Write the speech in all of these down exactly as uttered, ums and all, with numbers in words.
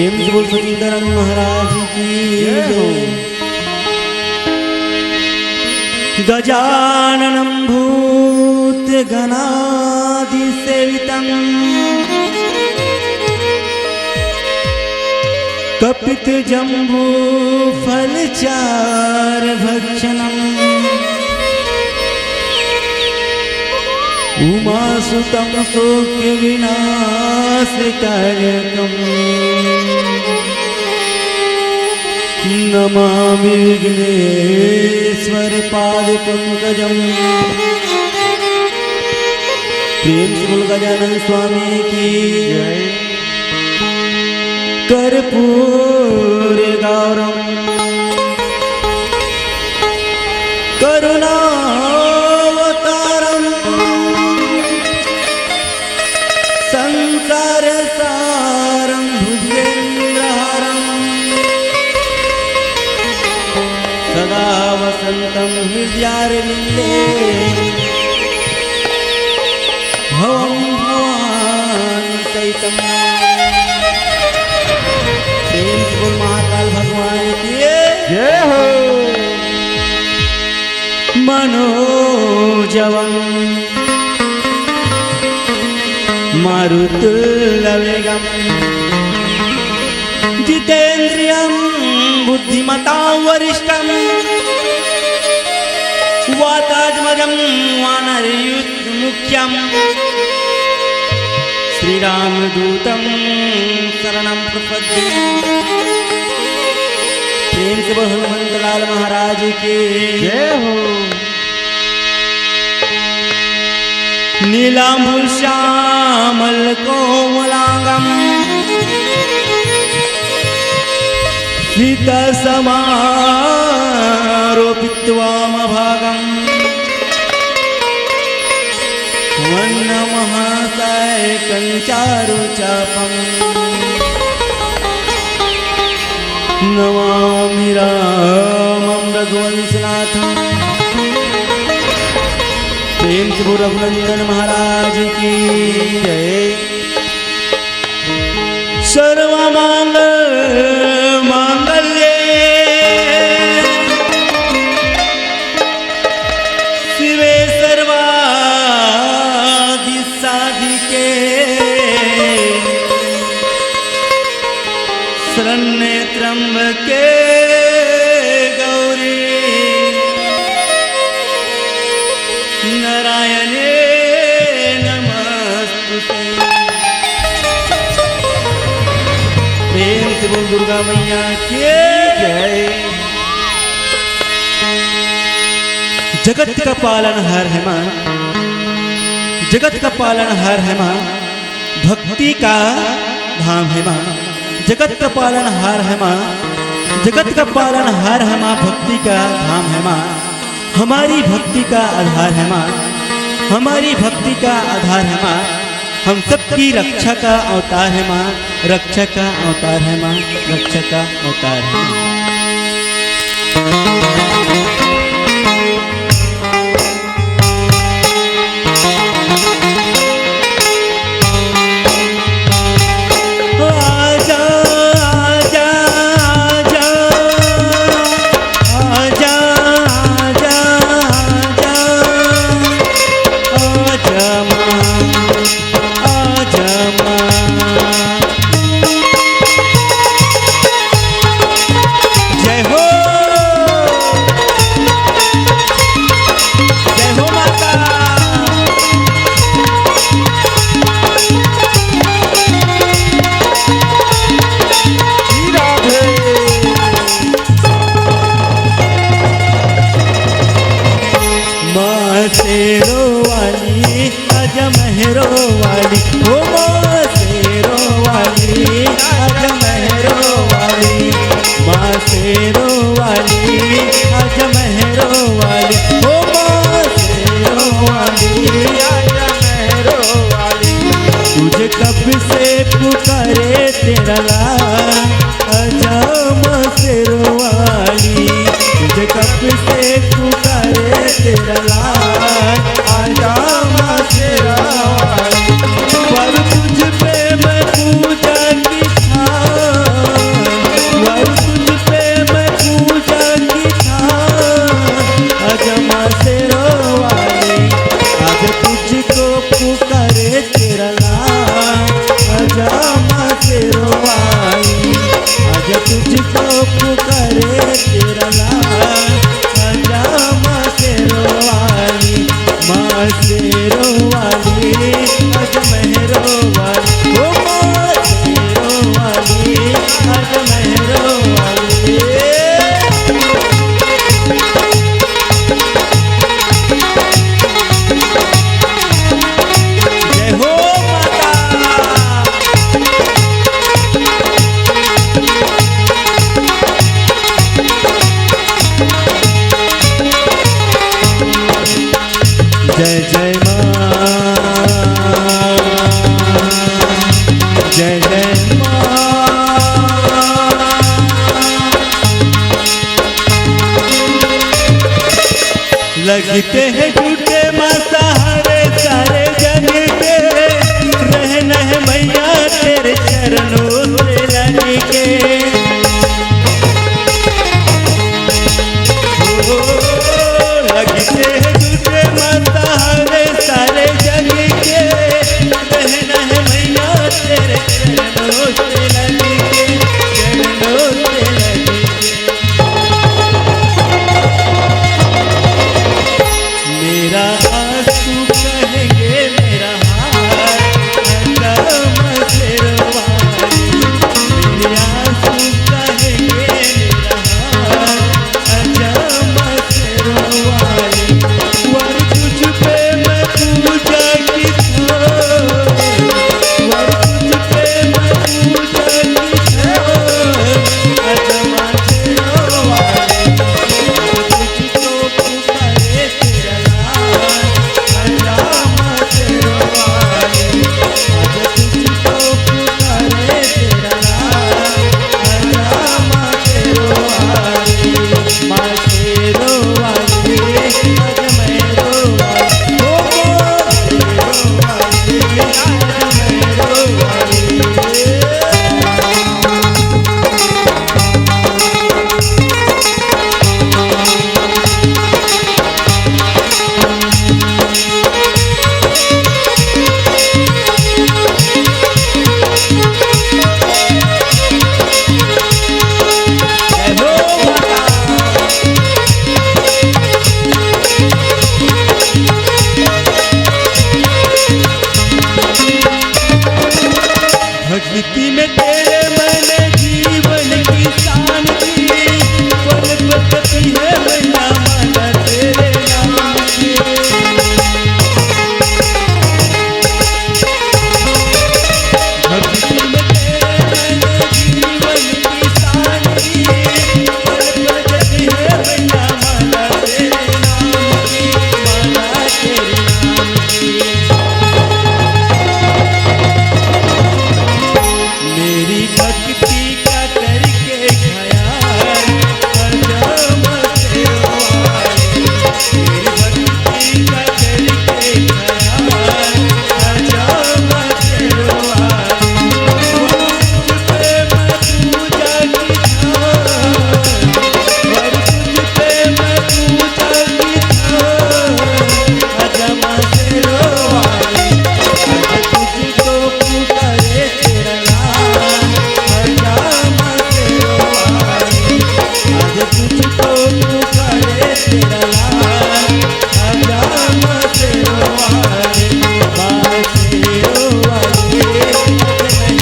प्रेम से बोल सचिंदरन महाराज की जय हो। जय। गजाननं भूतगणादिसेवितम्। कपितजम्बूफलचारुभक्षणम्। उमासुतं शोकविनाशकारकम्। नमामि विघ्नेश्वरपादपङ्कजम्। प्रेम से बोल गजानन स्वामी की जय। कर्पूरगौरं करुणावतारं संसारसारं भुजगेन्द्रहारं सदा वसन्तं हृदयारविन्दे भवं भवानी सहितं। प्रेम से बोल महाकाल भगवान की जय हो। मनोजवं मारुतुल्यवेगं जितेन्द्रियं बुद्धिमतां वरिष्ठं वातात्मजं वानरयूथं मुख्यम् श्रीरामदूतं शरणं प्रपद्ये। प्रेम से बोल हनुमंत लाल महाराज की जय हो। नीलाम्बुश्यामलकोमलांगं सीतसमारोपितवामभागम्। वन्नमहासैकं चारुचापं नमामि रामं रघुवंशनाथम्। प्रेम से बोल रघुनंदन महाराज की जय। सर्वमंगल मांगल्ये शिवे सर्वादि साधिके शरण्ये त्र्यंबके गौरी नारायणे नमस्तुते। प्रेम से बोल दुर्गा मैया की जय। जगत का पालनहार है माँ, जगत का पालनहार है माँ, भक्ति का धाम है माँ। जगत का पालनहार है माँ, जगत का पालनहार है माँ, भक्ति का धाम है माँ। हमारी भक्ति का आधार है माँ, हमारी भक्ति का आधार है माँ। हम सबकी रक्षा का अवतार है माँ, रक्षा का अवतार है माँ, रक्षा का अवतार है माँ। आजा, आजा, आजा, आजा, आजा, आजा, आजा माँ। आजा माँ। जय हो, जय हो माता। श्री राधे। माँ शेरो वाली, आजा मेहरो वाली, ओ माँ शेरो वाली, आजा मेहरो वाली, माँ शेरो वाली, आजा मेहरो वाली, ओ माँ शेरो वाली, आजा मेहरो वाली। तुझे कब से पुकारे तेरा लाल, आजा माँ शेरो वाली, तुझे कब से पुकारे तेरा लाल, आजा माँ शेरो वाली। पर तुझ पे मैं पूजा की छाँव लगते हैं झूठे मांसाहारे सारे जन के, रहना है मैया तेरे चरणों से लग के। ओ, लगते हैं झूठे मांसाहारे सारे जन के, रहना है मैया तेरे चरणों से लग के, चरणों से लग के। मेरा आंसू कहेंगे मेरा हार, अजम शेरवाली। मेरे आंसू कहेंगे मेरा हार, अजम शेरवाली। वर तुझ पे मैं पूजा की था, वर तुझ पे मैं पूजा की था, अजम शेरवाली। भक्ति में तेरे मैंने जीवन की शान दी, पल पकती है मैया माला तेरे नाम की। भक्ति में तेरे मैंने जीवन की शान दी, पल पकती है मैया माला तेरे नाम की, माला तेरे नाम की। मेरी भक्ति का करके ख्याल, अजम शेरवाली। मेरी भक्ति का करके ख्याल, अजम शेरवाली। वो तुझ पे मैं पूजा की था, वर तुझ पे मैं पूजा की था, अजम शेरवाली। आज तुझको पुकारे तेरा लाल, अजम शेरवाली। आज तुझको पुकारे तेरा लाल, अजम शेरवाली। माँ शेरवाली, अजमेर वाली,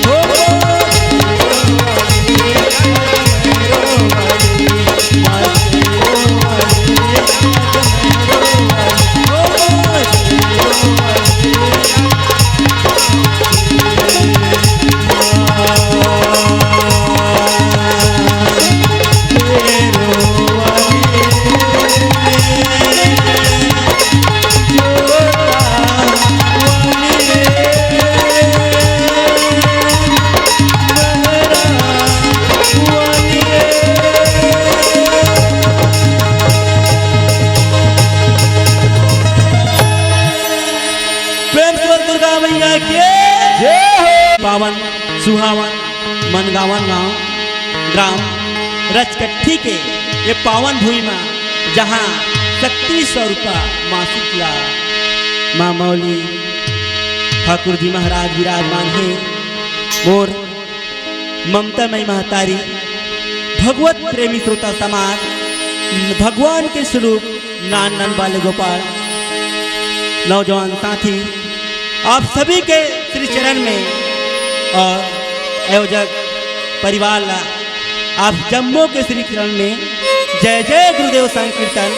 हो, हो, शेरवाली, अजमेर वाली। प्रेम से बोल दुर्गा मैया की जय हो। पावन सुहावन मनगावन गांव, ग्राम रचकट्ठी के ये पावन भूमि में, जहां शक्ति स्वरूपा माँ शीतला, माँ मौली, ठाकुर जी महाराज विराजमान हे। मोर ममता मई महतारी, भगवत प्रेमी श्रोता समाज, भगवान के स्वरूप नान नान बाल गोपाल, नौजवान साथी, आप सभी के श्री चरण में और आयोजक परिवार ला आप जम्मो के श्री चरण में जय जय गुरुदेव संकीर्तन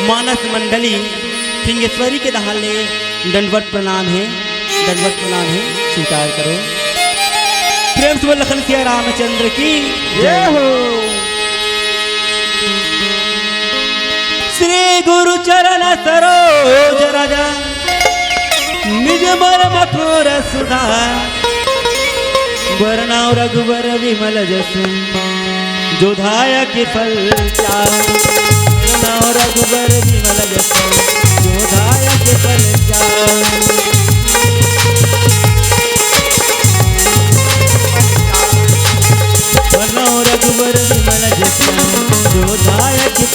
मानस मंडली सिंगेश्वरी के दहाले दंडवत प्रणाम हे, दंडवत प्रणाम हे, स्वीकार करो। प्रेम से बोल लखन सिया रामचंद्र की जय हो। श्री गुरु चरण सरोज राजा निज मर मथुर सुधा। वरनाव रघुवर विमल जसु जो धाया के फल चार। वरनाव रघुवर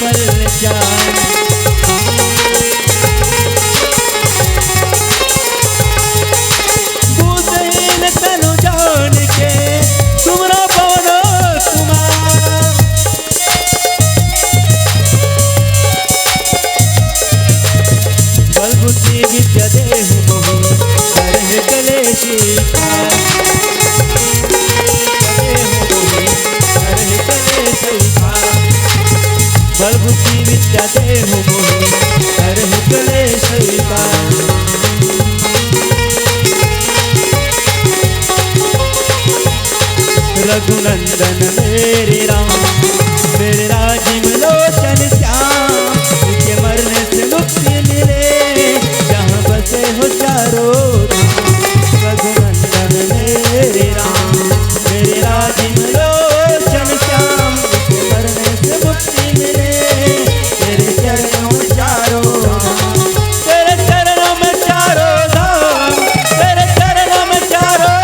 कल्याण। बुद्धहीन तनु जान के तुमरा पवन कुमार। बल बुद्धि विद्या देहु मोहि, हरहि कलेश विकार। देहु मोहि, हरहि कलेश विकार। बल बुद्धि विद्या देहु मोहि, हरहि कलेश विकार। रघुनंदन मेरे राम, मेरे राजीव लोचन श्याम, इनके मरने से मुक्ति मिले, जहाँ बसे हो चारों धाम। रघुनंदन मेरे राम, मेरे राजीव लोचन श्याम, इनके मरने से मुक्ति मिले, तेरे चरणों में चारों धाम, तेरे चरणों में चारों धाम, तेरे चरणों में चारों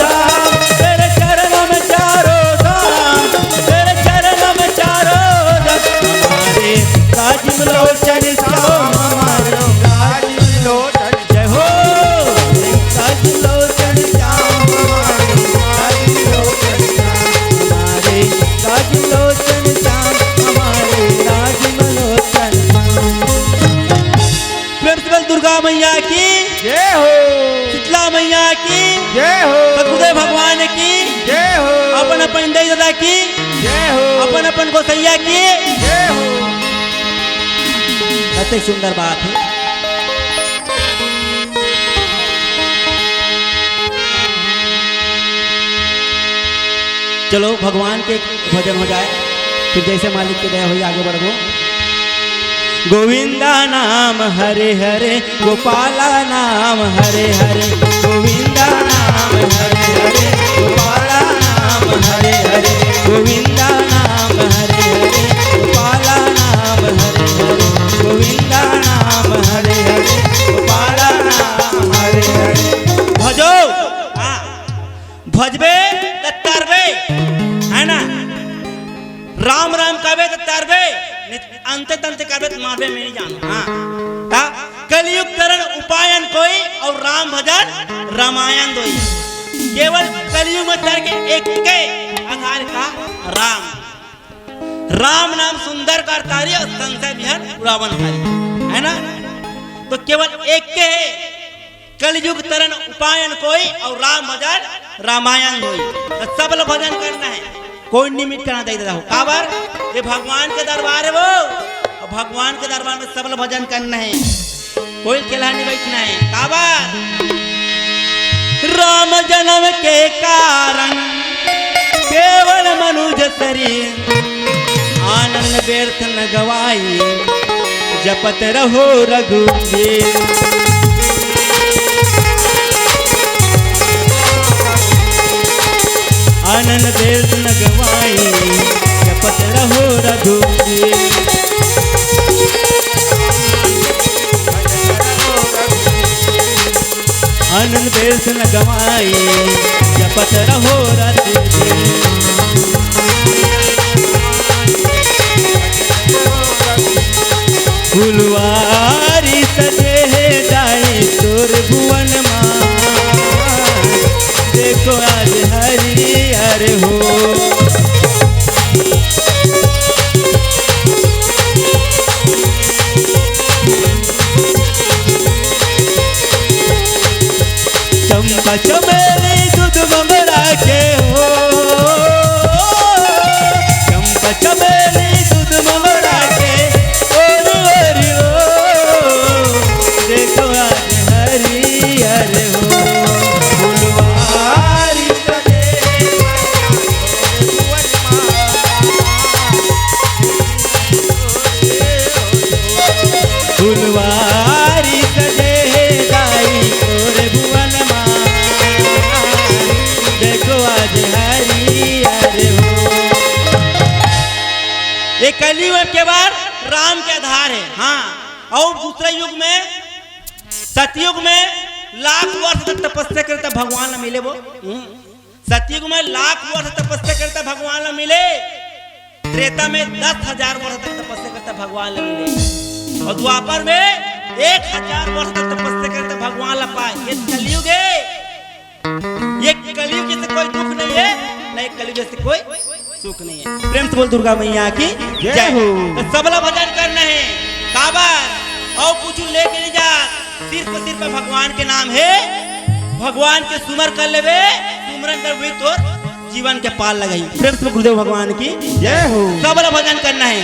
धाम, तेरे चरणों में चारों धाम, तेरे चरणों में चारों धाम। हमारे राजीव लोचन श्याम, हमारे राजीव लोचन जय हो। राजीव लोचन श्याम हमारे, राजीव लोचन श्याम हमारे, राजीव लोचन श्याम हमारे, राजीव लोचन श्याम। प्रेम से बोल दुर्गा मैया की जय हो। शीतला मैया की जय हो। सतगुरुदेव भगवान की जय हो। अपन अपन दई दादा की जय हो। अपन अपन गोसैया की जय हो। अति सुंदर बात है। चलो, भगवान के भजन हो जाए, फिर जैसे मालिक की दया होई, आगे बढ़बो। गोविंदा नाम हरे हरे, गोपाला नाम हरे हरे, गोविंदा नाम हरे हरे, गोपाला नाम हरे हरे, गोविंदा नाम हरे हरे, गोपाला नाम हरे हरे, गोविंदा नाम हरे हरे, गोपाला नाम हरे हरे। भजो, हाँ, भजबे त तरबे, है ना? राम राम कहबे त तरबे, नहीं त अंते तंते करबे त मारबे, मैं नहीं जानूं। हाँ, का कलयुग तरन उपायन कोई, और राम भजन रामायण दोई। केवल कलयुग में तर के एक के आधार का राम। राम नाम सुंदर कर तारी और संशय विहर उरावन हारी, है ना? तो केवल एक के है, कलयुग तरन उपायन कोई, और राम भजन रामायण होई। तो सब ल भजन करना है, कोई निमित्त करना दई दादा हो। काबर? ये भगवान के दरबार है वो, और भगवान के दरबार में सब ल भजन करना है, कोई खेला नहीं बैठना है। काबर? राम जन्म के कारण केवल मनुज शरीर, आनंद व्यर्थ न गवाई, जपत रहो रघुवीर। आनंद व्यर्थ न गवाई, जपत रहो रघुवीर। आनंद व्यर्थ न गवाई, जपत रहो राधे। फुलवारी सजे हे दाई तोर भुवन मा, देखो आज हरियर हो। चंपा चमेली दूध मोंगरा के हो, चंपा चमेली दूध मोंगरा के, ओरी ओरी ओ, देखो आज हरियर हो। फुलवारी सजे फुलवारी सजे हे दाई तोर भुवन मा, देखो आज हरियर हो। ये कलयुग के बार राम के आधार है। हाँ, और दूसरा युग में, सतयुग में लाख वर्ष तक तपस्या करता भगवान ला मिले वो। हम्म। सतयुग में लाख वर्ष तपस्या करता भगवान ला मिले। त्रेता में दस हजार वर्ष तक तपस्या करता, भगवान ला मिले, अउ द्वापर में एक हजार वर्ष तक तपस्या करता, भगवान ला पाए। ये कलयुग हे, ये कलयुग से कोई दुख नहीं है, न ये कलयुग से कोई सुख नहीं है। प्रेम से बोल दुर्गा मैया की जय जय। हो। तो सबला भजन करना है, काबर अउ कुछ लेके नहीं जा, सिर्फ सिर्फ भगवान के नाम है, भगवान के सुमर कर लेबे, सुमरन कर भी तोर जीवन के पार लगाई। प्रेम से गुरुदेव भगवान की जय हो। सबला भजन करना है।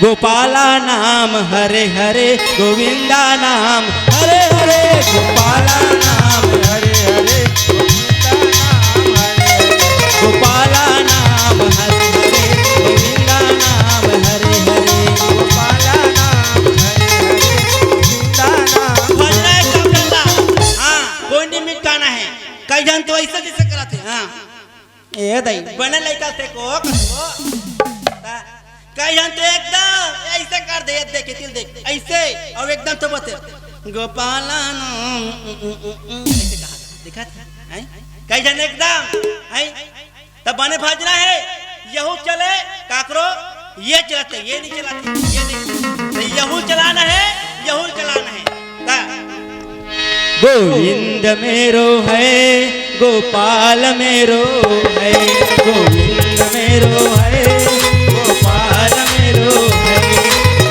गोपाला नाम हरे हरे, गोविंदा नाम हरे हरे, गोपाला नाम हरे हरे, गोविंदा नाम हरे हरे, गोपाला नाम हरे हरे, गोविंदा नाम हरे हरे, गोपाला नाम हरे हरे, गोविंदा नाम। भजना है सब करना। हाँ, कोई नहीं मिटाना है। कई झन तो ऐसे जैसे कराते हैं। हाँ। ए दाई, बने लइका से को, को। ता, कई झन तो एकदम ऐसे कर दे, देखे, तिल देख, ऐसे, अउ एकदम तो बते, "गोपाला नाम", ऐसे कहा, देखा था, हैं? कई झन एकदम, हैं? तब बने भजना है, यहू चले, काकरो, ये चलाते, ये नहीं चलाते, ये नहीं, तो यहू चलाना है, यहू चलाना है। ता, गोविंद मेरो है, गोपाल मेरो है, गोविंद मेरो है, गोपाल मेरो है,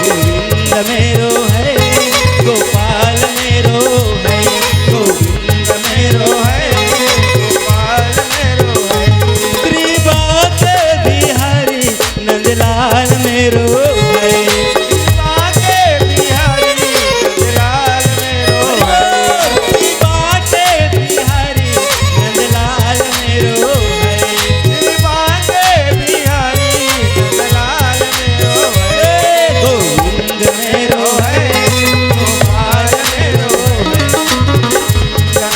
गोविंद मेरो है, गोपाल मेरो है, गोविंद मेरो है, गोपाल मेरो है। श्री बांके बिहारी नंदलाल मेरो है। बांके बिहारी नंदलाल मेरो है। बांके बिहारी नंदलाल मेरो है। बांके बिहारी नंदलाल मेरो है। गोविंद मेरो है, गोपाल मेरो है। गोविंद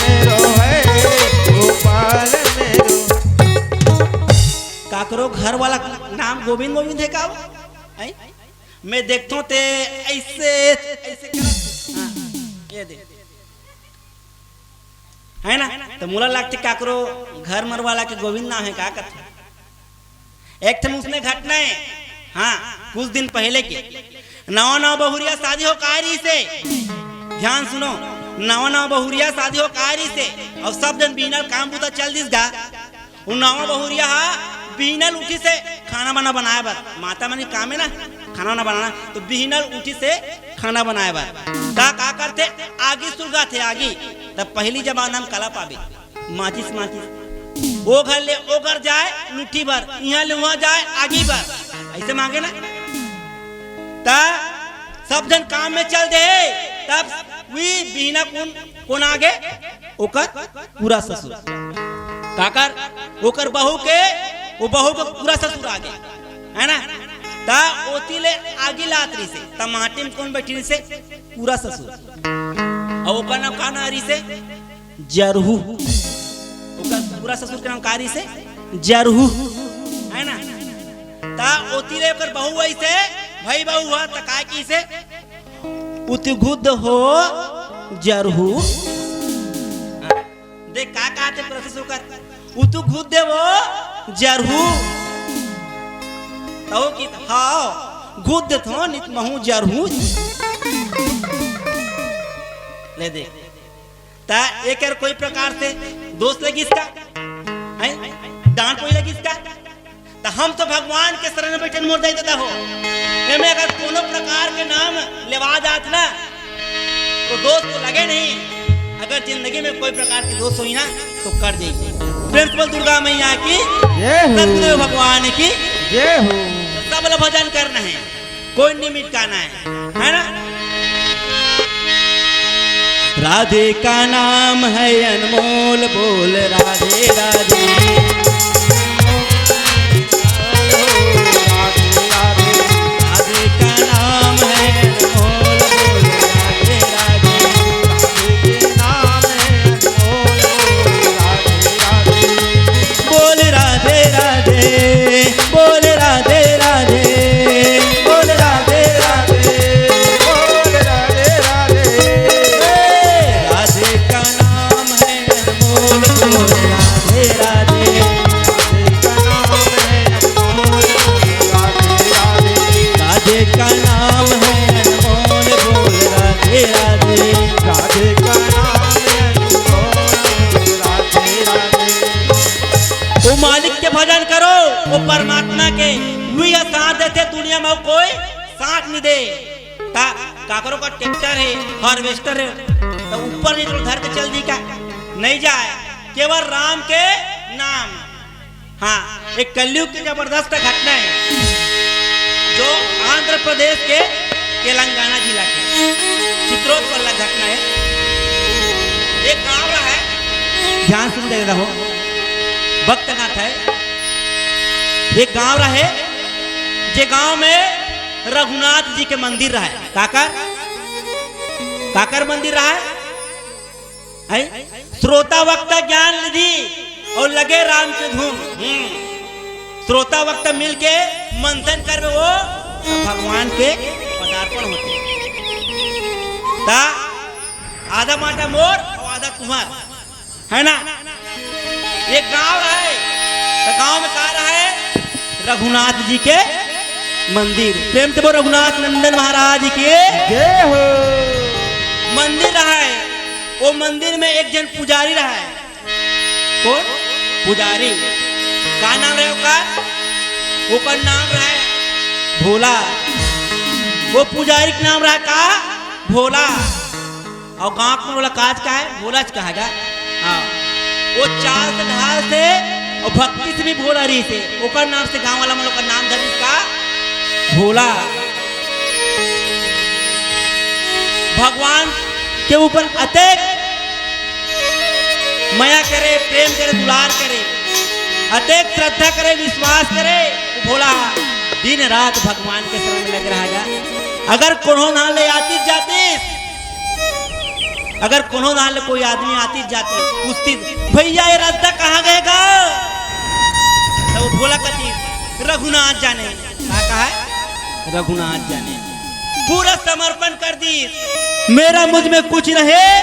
मेरो है, गोपाल मेरो है। काकरो घर वाला नाम गोविंद गोविंद है का वो? हैं? मैं देखथों ते ऐसे, ऐसे करत। हाँ, ये दे। है ना? तो मोला लगथे काकरो घर मरवाला के गोविंद नाम है का कथे? एक ठन उसने घटना है। हाँ, कुछ दिन पहले के। नवा नवा बहुरिया शादी हो का रहिसे। ध्यान सुनो, नवा नवा बहुरिया शादी हो का रहिसे। अउ सब झन बिहनल काम बूता चल दिस गा। वो नवा बहुरिया हा बिहनल उठिसे खाना वाना बनाए बर, माता मन के काम है ना खाना वाना बनाना, तो बिहनल उठिसे खाना बनाए बर। ता का करथे, आगी सुलगाथे, आगी। तब पहली जमाना में कला पाबे, माचिस, माचिस। ओ घर ले ओ घर जाए लुट्ठी बर, इहाँ ले उहाँ जाए आगी बर। ऐसे मांगे ना। ता सब झन काम में चल दे, तब वही बिहना कोन, कोन आगे? ओकर पूरा ससुर। काकर? ओकर बहू के, वो बहू के पूरा ससुर आगे, है ना? ता ओती ले आगी लात रहिसे, ता माटी में कोन बैठी रहिसे? पूरा ससुर। अउ ओकर नाम का नाम रहिसे? जरहू। ओकर पूरा ससुर के नाम का रहिसे? जरहू, है ना? ता ओती ले ओकर बहू अइसे, भाई बहू हा, ता का किसे? उतगुद हो जरहू। देख का कहाथे प्रोसेस ओकर, उतगुद वो जरहू। तो कि हाँ, गुद थो नित महू जरहू। ले देख, ता एकर कोई प्रकार से दोष लगिस का? हैं? डांट कोई लगिस का? त हम तो भगवान के शरण में बैठन मोर दाई ददा हो। एमे अगर कोनो प्रकार के नाम लेवा जात ना, तो दोष तो लगे नहीं। अगर जिंदगी में कोई प्रकार के दोष होई ना, तो कर जाई। प्रेम से बोल दुर्गा मैया की, जय हो। सतगुरुदेव भगवान की। जय हो। सब ल भजन करना है, कोई निमिट का ना है, है ना? राधे का नाम है अनमोल, बोल राधे राधे। राधे का नाम है अनमोल, बोल राधे राधे। बोल राधे राधे, बोल राधे राधे, बोल राधे राधे, बोल राधे राधे। राधे का नाम है अनमोल, बोल राधे राधे। नहीं दे। का काकरो का ट्रैक्टर है, हार्वेस्टर है, तो ऊपर नहीं तो धर के चल दी का? नहीं जाए, केवल राम के नाम। हाँ, एक कलयुग की जबरदस्त घटना है, जो आंध्र प्रदेश के तेलंगाना जिला के चित्रोद वाला घटना है। एक गांव रहा है, ध्यान सुन दे रहो, भक्त गाथा है। एक गांव रहा है, जे गांव में रघुनाथ जी के मंदिर रहा है। काकर, काकर मंदिर रहा है, है? श्रोता वक्ता ज्ञान निधि और लगे राम के धुन। हम्म। श्रोता वक्ता मिलके मंथन करबे, वो भगवान के पदार्पण होथे। ता आधा माटा मोर और आधा तुम्हार, है ना? एक गांव रहा है, तो गांव में का रहा है? रघुनाथ जी के मंदिर। प्रेम से बोल, रघुनाथ नंदन महाराज की जय हो। मंदिर रहा है, वो मंदिर में एक जन पुजारी रहा है। कौन? पुजारी। का नाम रहे ओकर? ओकर नाम रहे भोला। वो पुजारी के नाम रहा का? भोला। और गांव के मन ओला काज का है, भोला च कहा गा। हाँ, वो चाल से, ढाल से और भक्ति से भी भोला रहिसे, ओकर नाम से गांव वाला मन ओकर नाम धरिस का? भोला। भगवान के ऊपर अतेक मया करे, प्रेम करे, दुलार करे, अतेक श्रद्धा करे, विश्वास करे, वो भोला दिन रात भगवान के शरण में लगे रहेगा। अगर कोनो नाम ले आतीस जातीस, अगर कोनो नाम ले कोई आदमी आतीस जातीस, पूछतीस, "भैया, ये रद्दा कहाँ गए गा?" तो वो भोला कतीस, "रघुनाथ जाने।" का कहा है? रघुनाथ जाने। पूरा समर्पण कर दी, "मेरा मुझ में कुछ रहे,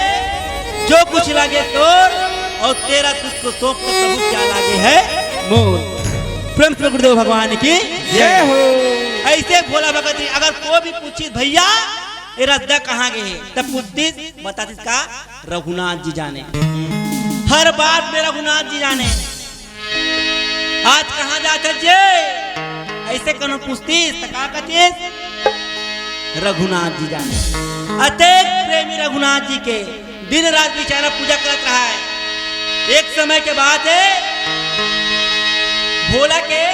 जो कुछ लागे तोर, और तेरा तुझको सौंप तो प्रभु क्या लागे है मोर।" प्रेम से गुरुदेव भगवान की जय हो। ऐसे भोला भगत जी, अगर कोई भी पूछी, "भैया, ये रद्दा कहाँ गए है?" तब पूछतीस, बतातीस का? "रघुनाथ जी जाने।" हर बात में रघुनाथ जी जाने। आज कहाँ जात हस जे? ऐसे कोनो पूछतीस त का कहितिस? रघुनाथ जी जाने। अतेक प्रेमी रघुनाथ जी के, दिन रात बेचारा पूजा करत रहा है। एक समय के बात है, भोला के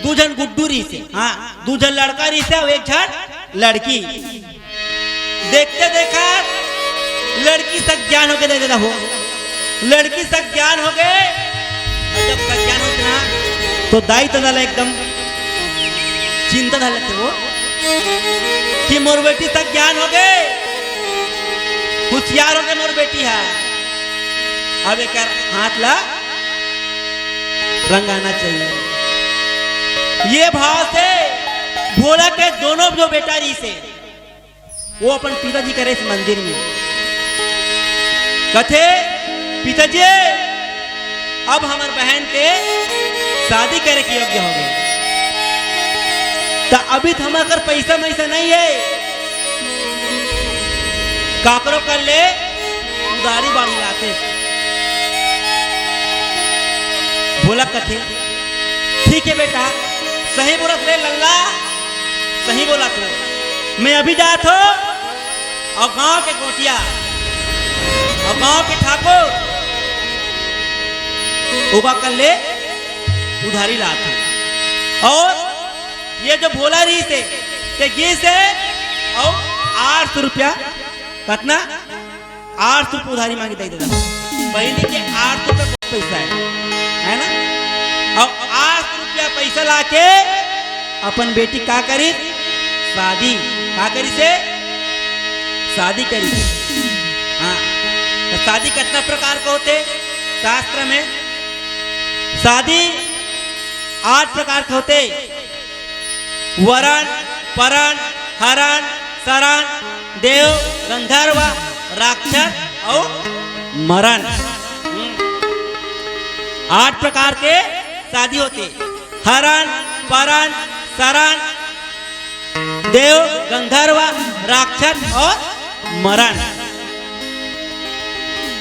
दू झन गुड्डू रहिसे, हाँ, दू झन लड़का रहिसे अउ एक झन लड़की। देखते देखत लड़की सज्ञान होके दे देला हो, लड़की सज्ञान होगे। अउ जब सज्ञान होथे ना, तो दाई तो ददा एकदम चिंता धर लेथे वो कि मोर बेटी सज्ञान होगे, हुसियार होगे मोर बेटी ह, अब एकर हाथ ला रंगाना चाहिए। ये भाव से भोला के दोनों जो बेटा रहिसे, वो अपन पिताजी करे इस मंदिर में। कथे, "पिताजी, अब हमर बहन के शादी करे के योग्य होगे। त अभी त हमर कर पैसा वैसा नहीं है, काकरो कर ले उधारी बाड़ी लाते।" भोला कथे, "ठीक है बेटा, सही बोलत रे लल्ला, सही बोलत हो। मैं अभी जात हो अउ गांव के गोटिया अउ गांव के ठाकुर ओकर कर ले उधारी लात हो।" अउ ये जो भोला रहिसे, ते गिसे अउ आठ सौ रुपया, कतना? आठ सौ रुपया उधारी मांगी दे देला। पहिली के आठ सौ रुपया बहुत पैसा है, है ना? अउ आठ सौ रुपया पैसा लाके अपन बेटी का करिस? शादी। का करिसे? शादी करिसे। हाँ, त शादी कतना प्रकार के होथे शास्त्र में? शादी आठ प्रकार के होथे। वरण, परण, हरण, शरण, देव, गंधर्व, राक्षस अउ मरण। हम्म। आठ प्रकार के शादी होथे। हरण, परण, शरण, देव, गंधर्व, राक्षस अउ मरण।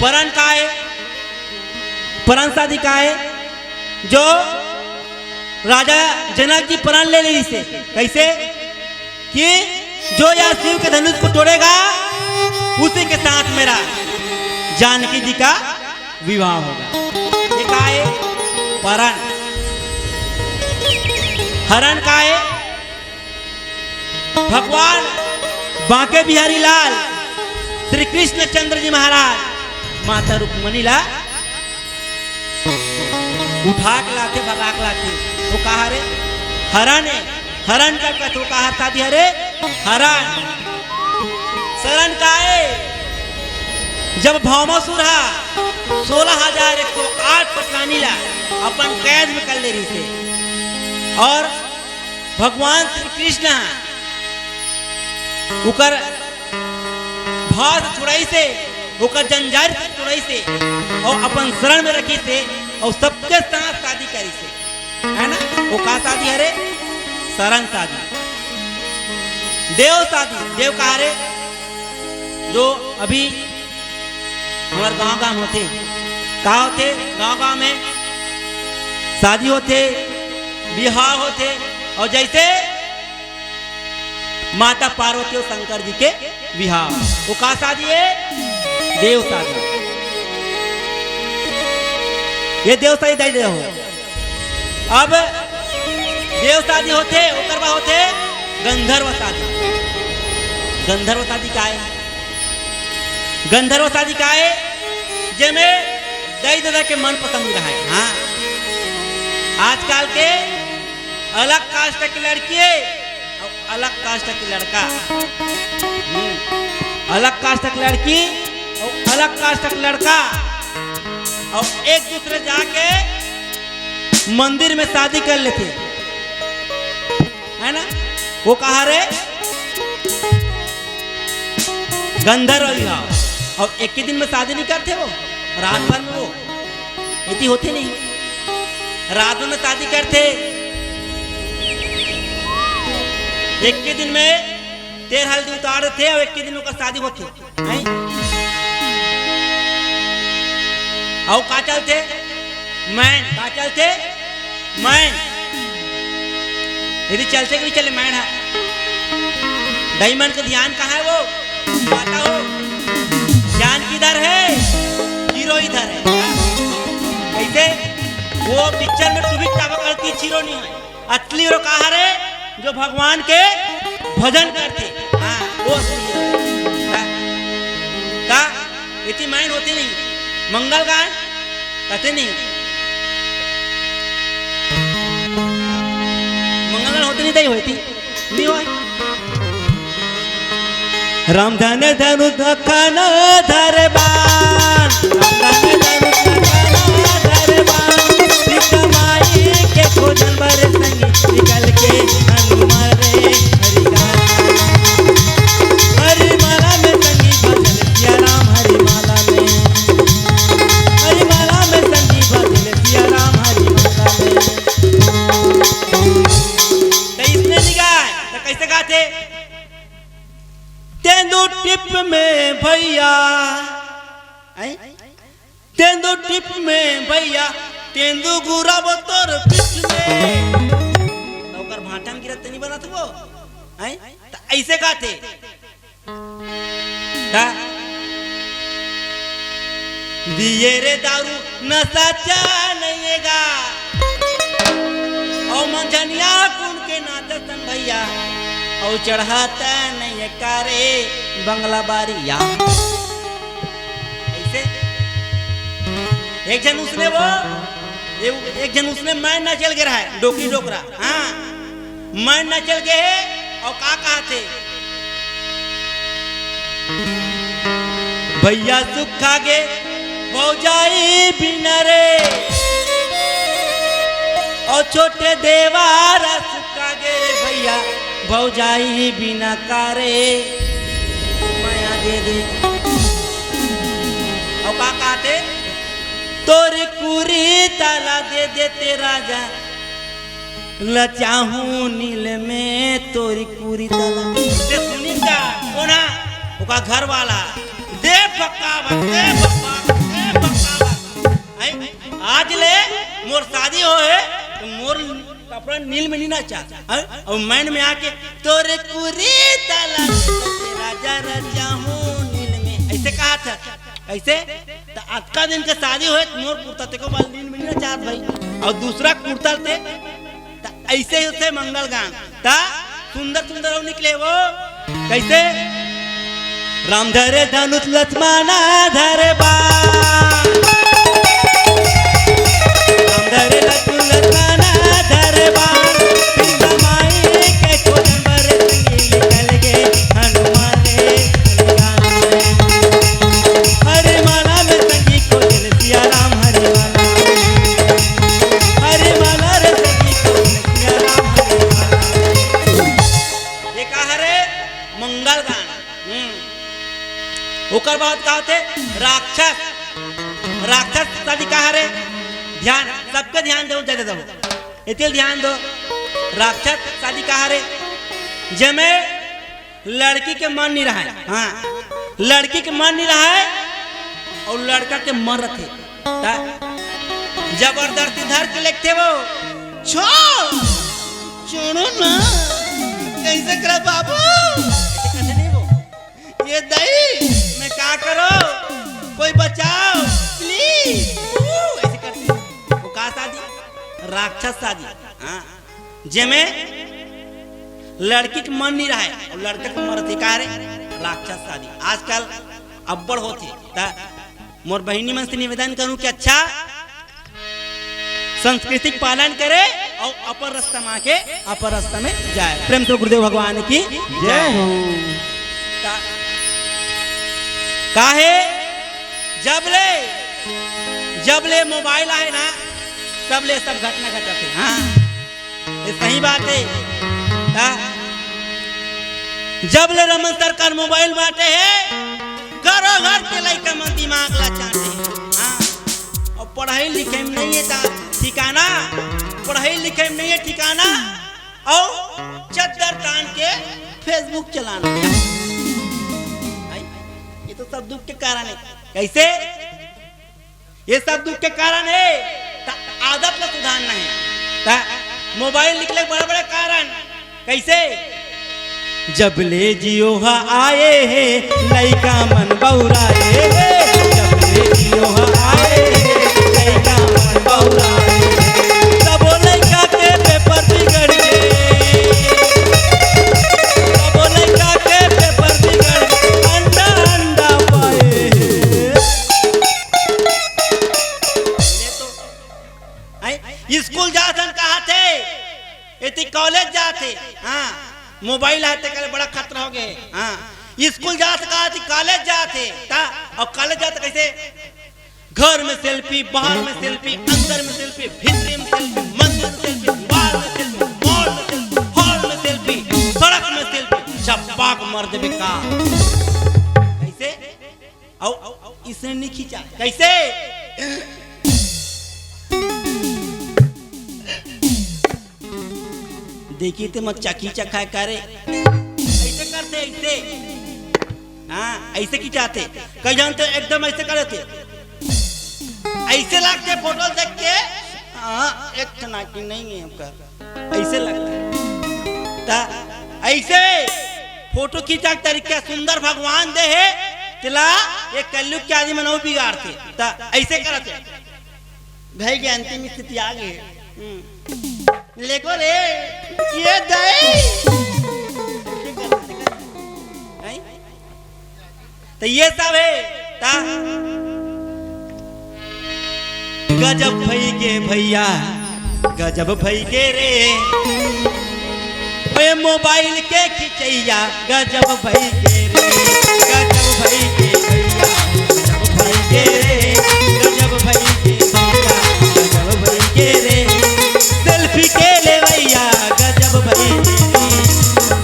परण का है? परण शादी का है? जो राजा जनक जी परण ले लिसे। कैसे? कि जो यह शिव के धनुष को तोड़ेगा, उसी के साथ मेरा जानकी जी का विवाह होगा। ये का है? हरण। हरण का है? भगवान बांके बिहारी लाल श्री कृष्णचंद्र जी महाराज माता रुक्मणी ला उठा के लाथे, भगा के लाथे। वो कहा रे? हरण है। हरण का कथे, वो कहा शादी हरे? हरण। शरण का है? जब भौमासुर हा सोलह हजार एक सौ आठ पटरानी ला अपन कैद में कर ले रहिसे, और भगवान श्री कृष्ण हा उकर भाव छुड़ाइसे, ओकर जंजारी छुड़ाइसे, और अपन शरण में रखिसे, और सबके साथ शादी करिसे, है ना? वो का शादी हरे? शरण शादी, देव शादी। देव का हरे? जो अभी हमर गांव गांव होथे, का होथे? गांव गांव में शादी होथे, बिहाव होथे, और जैसे माता पार्वती और शंकर जी के बिहाव, वो का शादी है? देव शादी। ये देव शादी दे दे हो। अब देव शादी होथे, ओकर बाद होथे गंधर्व शादी। गंधर्व शादी का है? गंधर्व शादी का है? जेमे दाई ददा के मन पसंद रहे। हाँ, आजकल के अलग कास्ट की लड़की है और अलग कास्ट की लड़का, हम्म, अलग कास्ट की लड़की और अलग कास्ट का लड़का, और एक दूसरे जाके मंदिर में शादी कर लेथे, है ना? वो कहा रे? गंधर्व विवाह। और एक ही दिन में शादी नहीं करते वो, रात भर में वो एती होथे नहीं, रात में शादी करथे, एक के दिन में तेल हल्दी उतार देथे और एक के दिन ओकर शादी होथे, नहीं? अउ का चलथे? मैन का चलथे? मैन यदि चलथे कि नहीं चले? मैन है डायमंड का ध्यान कहाँ है वो? बताओ, ध्यान किधर है? हीरो इधर है। कैसे? वो पिक्चर में टूबी चाबक लड़की हीरो नहीं है। असली हीरो कहा रे? जो भगवान के भजन करथे। हाँ, वो असली हीरो है। का? का? एती माइन होती नहीं। मंगल गान कथे नहीं। मंगल गान होते नहीं, तई होती नहीं होय। रामधन धनुष खाना धरबान, रामधन धनुष खाना धरबान, सीता माई के खोजन बर संगी निकल के हनुमान रे हरि गान। हरि माला में संगी भजन सिया राम, हरि माला में, हरि माला में संगी भजन सिया राम, हरि माला में। त इसने नहीं गाय, त कैसे गाथे? तेंदू टिप में भैया, हैं? तेंदू टिप में भैया, तेंदू गुराबो तोर पीठ में। त ओकर भांटा में गिरत नहीं बनत वो, हैं? त ऐसे गाथे। का? दिए रे दारू नशा चा नहीं गा। और मंझनिया कुन के नाचतन भैया, और चढ़ाता नहीं कारे बंगला बारिया। ऐसे एक जन उसने वो, एक, एक जन उसने मैं ना चल गिरा है, डोकरी डोकरा, हाँ, मैं ना चल गए है, और का कहते? भैया सुखा गे भौजाई बिना रे, और छोटे देवारा सुखा गे रे भैया भौजाई बिना कारे मया दे दे। और का कहते? तोरी कुरी ताला दे देते राजा, लचाहू नील में तोरी कुरी ताला। ते सुनी का? कोना? ओका घर वाला। दे पक्का बा, दे पक्का बा, दे पक्का बा। आई, आज ले मोर शादी हो है, तो मोर अपना नील में नहीं नाचा, हाँ? और मैन में आके तोरे कुरी ताला राजा राजा हूँ नील में, ऐसे कहा था। ऐसे तो अतका दिन के शादी होए, मोर कुर्ता तेको बाल नील में नहीं नाचात भाई, और दूसरा कुर्ता ते, तो ऐसे ही होते मंगल गान। ता सुंदर सुंदर हो निकले वो। कैसे? राम धरे धनुष लक्ष्मणा धरे बाण। राम धरे धनुष लक्ष्मणा धरे बाण। सीता माई के खोजन बर संगी निकल गे हनुमान रे। हरे माला में संगी खोजन सिया राम हरे माला। हरे माला रे संगी खोजन सिया राम हरे माला। ये का हरे? मंगल गान। हम्म। ओकर बाद का होथे? राक्षस। राक्षस शादी का हरे? ध्यान, सबके ध्यान दो, ज्यादा दो। इतिल ध्यान दो। राक्षस शादी का हरे? जेमे लड़की के मन नहीं रहा है। हाँ, लड़की के मन नहीं रहा है और लड़का के मन रथे। ता जबरदस्ती धर के लेगथे वो। छोड़, छोड़ो ना। कैसे करा बाबू? ऐसे कैसे नहीं वो? ये दई, मैं का करो? कोई बचाओ, please। ऐसे करती। वो का शादी? राक्षस शादी। हाँ, जेमे लड़की के मन नहीं रहा है और लड़का के मन रथे का रे? राक्षस शादी। आजकल अब्बड़ होथे। ता मोर बहिनी मन से निवेदन करूं कि अच्छा संस्कृति के पालन करे और अपन रास्ता में आके अपन रास्ता में जाए। प्रेम से गुरुदेव भगवान की जय हो। का-, काहे? जब ले, जब ले मोबाइल आए ना, तब ले सब घटना घटत हे। हाँ, ये सही बात है। का? जब ले रमन सरकार मोबाइल बांटे है, घरों घर के लइका मन दिमाग ला चाटे हे। हाँ, और पढ़ाई लिखाई में नहीं है ता ठिकाना, पढ़ाई लिखाई में नहीं है ठिकाना, और चद्दर तान के Facebook चलाना। भाई, ये तो सब दुख के कारण है। कैसे? ये सब दुख के कारण है। त आदत ला सुधारना है। त मोबाइल निकले बड़े बड़े कारण। कैसे? जब ले जियो हा आए हे, लइका मन बौराए हे। जब ले जियो हा आए हे, लइका मन बौराए हे। सबो लइका के पेपर बिगड़ गे। सबो लइका के पेपर बिगड़ गे। अंडा, अंडा पाए हे। ले तो, हैं? स्कूल जाथन कहाथे, एती कॉलेज जाथे। हाँ, मोबाइल आथे, कहले बड़ा खतरा हो गए। हाँ, स्कूल जात कहाथे, कॉलेज जाथे, ता, और कॉलेज जात कैसे? घर में सेल्फी, बाहर में सेल्फी, अंदर में सेल्फी, भीतरी में सेल्फी, मंदिर में सेल्फी, बाहर में सेल्फी, मॉल में सेल्फी, हॉल में सेल्फी, सड़क में सेल्फी, छपाक मर देबे का। कैसे? अउ इसने नहीं खींचा। कैसे? देखी ते मत चखी चखा करे। ऐसे करते, ऐसे। हाँ, ऐसे खींचाते। कई जानते एकदम ऐसे करते। ऐसे लागथे फोटो देख के। हाँ, एक ठन आँखी नहीं है ओकर। ऐसे लगता है। ता ऐसे फोटो खींचा के तरीका सुंदर भगवान दे हे, तेला ये कलयुग के आदमी मन अउ बिगाड़थे। ता ऐसे करत हे। भाई के अंतिम स्थिति आ गई है। हम्म। लेको रे, ये दई। हैं? त ये सब हे, ता गजब भई के भैया, गजब भई के रे। ओए मोबाइल के खिचैया, गजब भई के रे, गजब भई के भैया, गजब भई के रे, गजब भई के भैया, गजब भई के रे। सेल्फी के लेवैया, गजब भई के रे,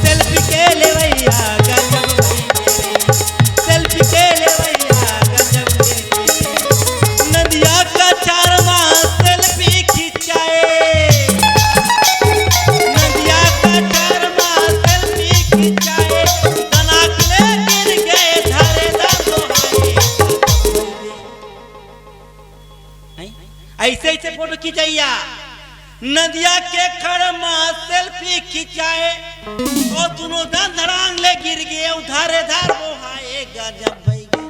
सेल्फी के लेवैया, गजब भई के रे। सेल्फी के लेवैया गजब के। नदिया का चार मा सेल्फी खिंचाए। नदिया का चार मा सेल्फी खिंचाए। तना के ले गिर गए धारे दा दोहाए। हैं? ऐसे ऐसे फोटो खिंचैया। नदिया के खड़ मा सेल्फी खिंचाए, ओ दुनो दन धड़ांग ले गिर गे, ओ धारे धार बोहाए, गजब भई गे।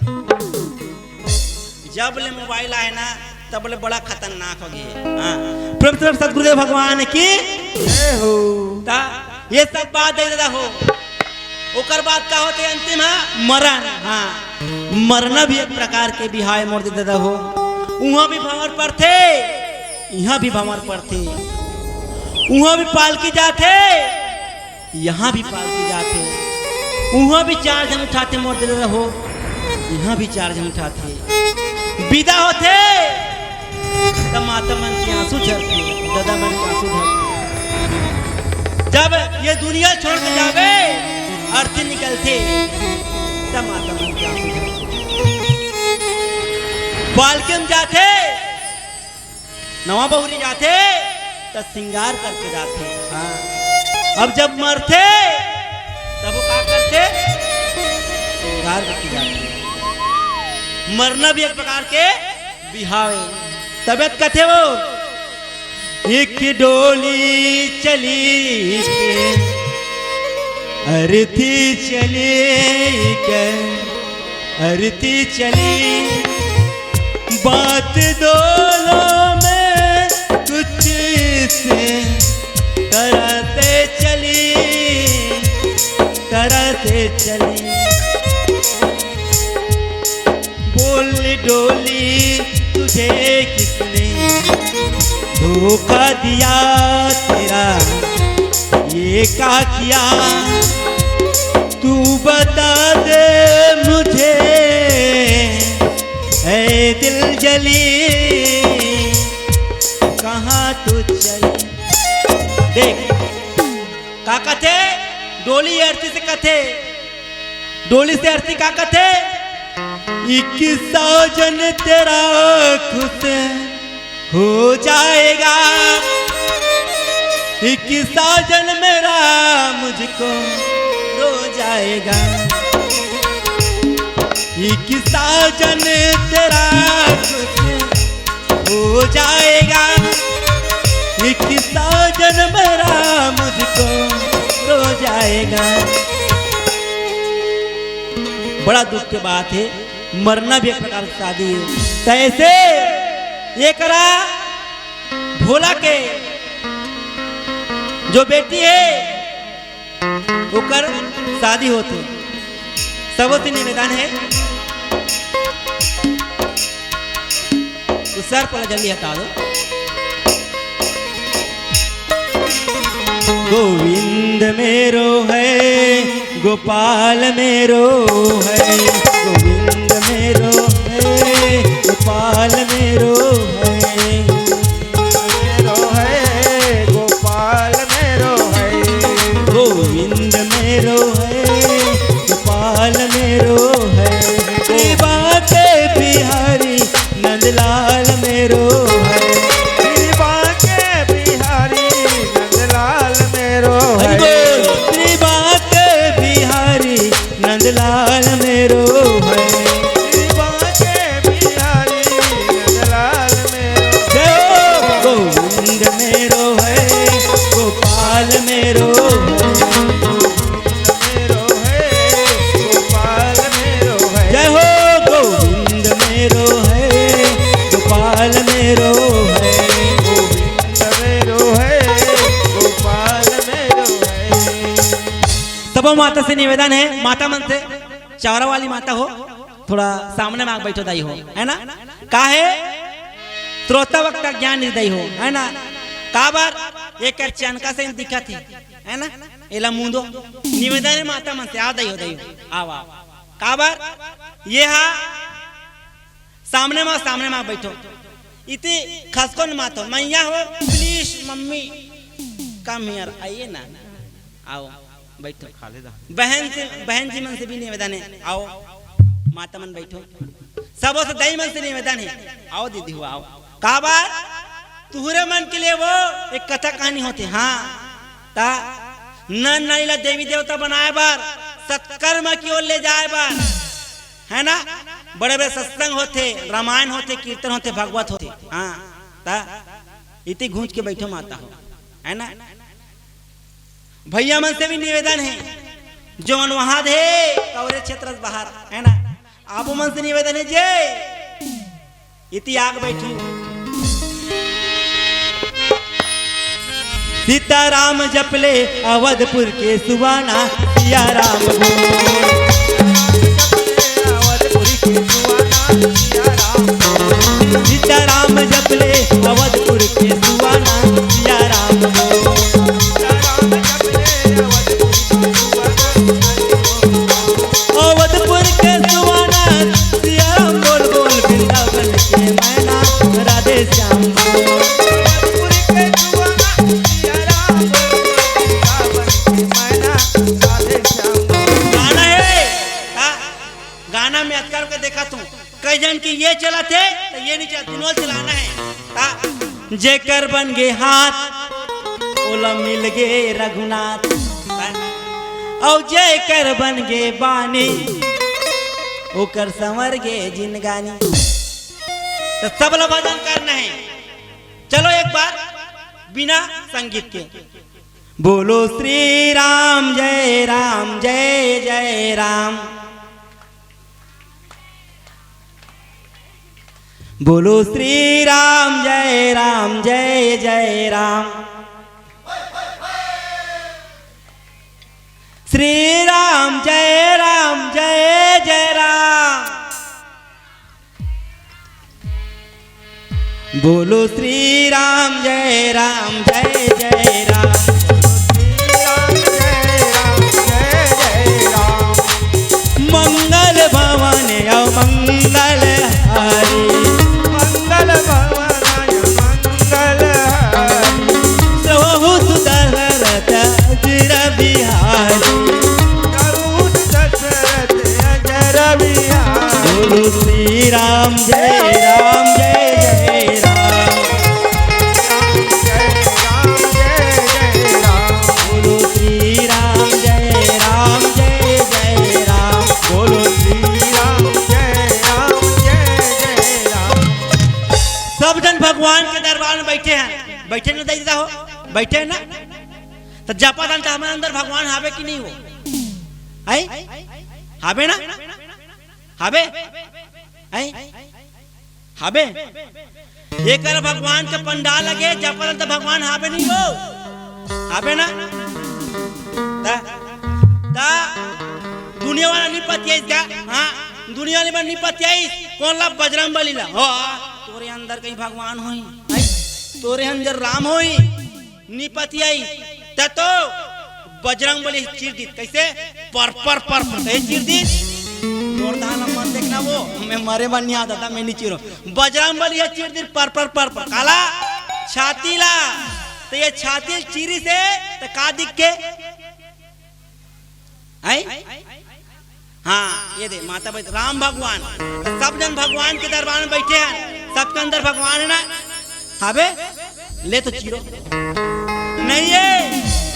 जब ले मोबाइल आए ना, तब ले बड़ा खतरनाक हो गे। हाँ, प्रेम से सतगुरुदेव भगवान की जय हो। ता ये सब बात दे दादा हो। ओकर बाद का होथे अंतिम? हाँ, मरण। हाँ, मरना भी एक प्रकार के बिहाव मोर दे दादा हो। उहाँ भी भंवर पड़थे, इहाँ भी भंवर पड़थे। उहाँ भी पालकी जाथे, यहाँ भी पालकी जाथे। उहाँ भी चार झन उठाथे मोर दे दादा हो, इहाँ भी चार झन उठाथे। विदा होथे त माता मन के आंसू झरथे, दादा मन के आंसू झरथे। जब ये दुनिया छोड़ के जाबे, अर्थी निकलथे, त माता मन के आंसू झरथे। पालकी म जाथे, नवा बहुरी जाथे, त सिंगार करके जाथे। हाँ। अब जब मरथे, तब वो का करथे? सिंगार करके जाथे। मरना भी एक प्रकार के बिहाव ए। तबे त कथे वो, एक डोली चली के, अरथी चली के, अरथी चली, बात दोनों में कुछ इस तरह से चली, तरह से चली। बोल डोली, तुझे किसने धोखा दिया? तेरा ये का किया? तू बता दे मुझे, ऐ दिल जली, कहाँ तू चली? देख, का कथे? डोली अरथी से कथे, डोली से अरथी का कथे? एक साजन तेरा खुश हो जाएगा, एक साजन मेरा मुझको रो जाएगा। एक साजन तेरा खुश हो जाएगा, एक साजन मेरा मुझको रो जाएगा। बड़ा दुख के बात हे, मरना भी एक प्रकार के शादी हे। त ऐसे एकरा भोला के जो बेटी हे, ओकर शादी होथे। सबो से निवेदन हे, उ सर्प ला जल्दी हटा दो। गोविंद मेरो है, गोपाल मेरो है, गोविंद मेरो है, गोपाल मेरो है। मेरो है, गोपाल मेरो है। गोविंद मेरो है, गोपाल मेरो है। सेवा के बिहारी नंदलाल मेरो है। सेवा के बिहारी नंदलाल मेरो है। हरि बोल। सेवा के बिहारी नंदलाल मेरो है। सेवा के बिहारी नंदलाल मेरो। जय हो। गोविंद मेरो है, गोपाल मेरो है। मेरो है, गोपाल मेरो है। जय हो। गोविंद मेरो है, गोपाल मेरो है। गोविंद मेरो है, गोपाल मेरो है। सबो माता से निवेदन हे, माता मन से, चौरा वाली माता हो, थोड़ा सामने मा बैठो दाई हो, है ना? काहे? श्रोता वक्ता ज्ञान निधि दाई हो, है ना? काबर? एकर चनका से दिखत हे, है ना? एला मुंदो। निवेदन हे माता मन से, आओ दाई हो, दाई हो, आओ, आओ। काबर? ये हा सामने मा, सामने मा बैठो। इति खसको न मातो, मैया हो, please मम्मी, come here, आइए ना, आओ, बैठो। खा ले दा। बहन से, बहन जी मन से भी निवेदन हे, आओ, माता मन बैठो। सबो से दाई मन से निवेदन हे, आओ दीदी हो, आओ। काबर? तुहरे मन के लिए वो एक कथा कहानी होथे, हाँ, ता नर नारी ला देवी देवता बनाए बर, सत्कर्म की ओर ले जाए बर, है ना? बड़े बड़े सत्संग होथे, रामायण होथे, कीर्तन होथे, भागवत होथे। हाँ, ता इति घूंच के बैठो माता हो, है ना? भैया मन से भी निवेदन हे, जोन वहां दे कवरे क्षेत्र से बाहर, है ना, आपो मन से निवेदन हे जे इति आग बैठू। सीताराम जपले अवधपुर के सुवाना, सिया राम बोल। सीताराम जपले अवधपुर के सुवाना, सिया राम बोल। अवधपुर के सुवाना, सिया राम बोल बोल, वृंदावन के मैना, राधे श्याम बोल। अवधपुर के सुवाना, सिया राम बोल बोल, वृंदावन के मैना, राधे श्याम बोल। गाना हे, हाँ, गाना में आजकल के देखा तू, कई जन के ये चलत हे, तो ये नहीं चलत, दुनों चलाना हे। हाँ। जेकर बन गे हाथ, ओला मिल गे रघुनाथ। हाँ। अउ जेकर बन गे बानी, ओकर संवर गे जिनगानी। तो सब ला भजन करना हे। चलो एक बार बिना संगीत के बोलो श्री राम जय राम जय जय राम। बोलो श्री राम जय राम जय जय राम। श्री राम जय राम जय जय राम। बोलो श्री राम जय राम जय जय राम। श्री राम जय राम जय जय राम। मंगल भवन अमंगल हारी। मंगल भवन अमंगल हारी। प्रभु सुदशरथ अजिर बिहारी। प्रभु सुदशरथ अजिर बिहारी। बोलो श्री राम जय राम जय जय राम। श्री राम जय राम जय जय राम। बोलो श्री राम जय राम जय जय राम। बोलो श्री राम जय राम जय जय राम। सब जन भगवान के दरबार में बैठे हे, बैठे ना दाई ददा हो, बैठे हे ना? त जपत हन त हमर अंदर भगवान हावे कि नहीं हो? हैं? हावे ना? हावे? हैं? हावे? एकर भगवान के पंडाल लगे, जपत हन त भगवान हावे नहीं हो? हावे ना? ता, ता दुनिया वाला नहीं पतियाइस का? हाँ, दुनिया वाले मन नहीं पतियाइस। कोन ला? बजरंग बली ला। हो, तोरे अंदर कहीं भगवान होही? हैं? तोरे अंदर राम होही? नी पतियाई, त तो बजरंग बली चीर दीत। कैसे? पर, पर, पर, पर, कैसे चीर दीत? मोर धान मन देखना वो, मैं मरे बर नहीं आता था, मैं नहीं चीरो। बजरंग बली ये चीर दीत, पर, पर, पर, पर। काला? छाती ला। त ये छाती चीरिस हे, त का दिख के? हैं? हाँ, ये दे, माता बैठ, राम भगवान, सब जन भगवान के दरबार में बैठे हे, सबके अंदर भगवान हे ना? हावे? ले तो चीरो। नहीं हे,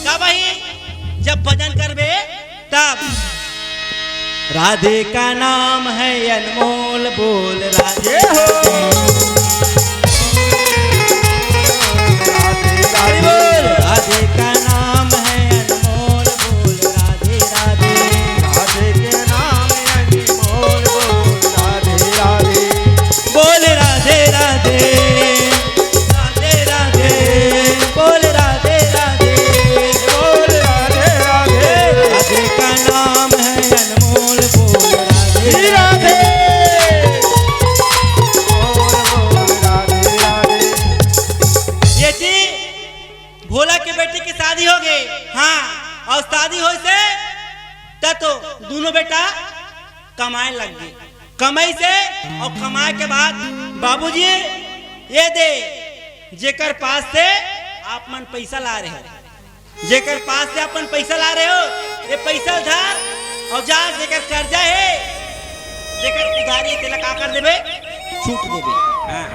कब ही? जब भजन करबे, तब। राधे का नाम है अनमोल, बोल राधे। जय हो। राधे, राधे। बोल, राधे का नाम है अनमोल, बोल राधे राधे। राधे के नाम है अनमोल, बोल राधे राधे। बोल राधे राधे। राधे राधे। बोल राधे राधे। बोल राधे राधे। राधे का नाम है अनमोल, बोल राधे राधे। बोल, बोल राधे राधे। ये जी भोला के बेटी की शादी हो गई। हाँ, अउ शादी होइस हे त तो दुनों बेटा कमाए लग गे। कमाइस हे अउ कमाए के बाद बाबूजी ये दे, जेकर पास से आप मन पैसा ला रहे हो, जेकर पास से अपन पैसा ला रहे हो, ये पैसा उधार अउ जा, जेकर कर्जा हे, जेकर उधारी हे, तेला का कर देबे? छूट देबे। हाँ।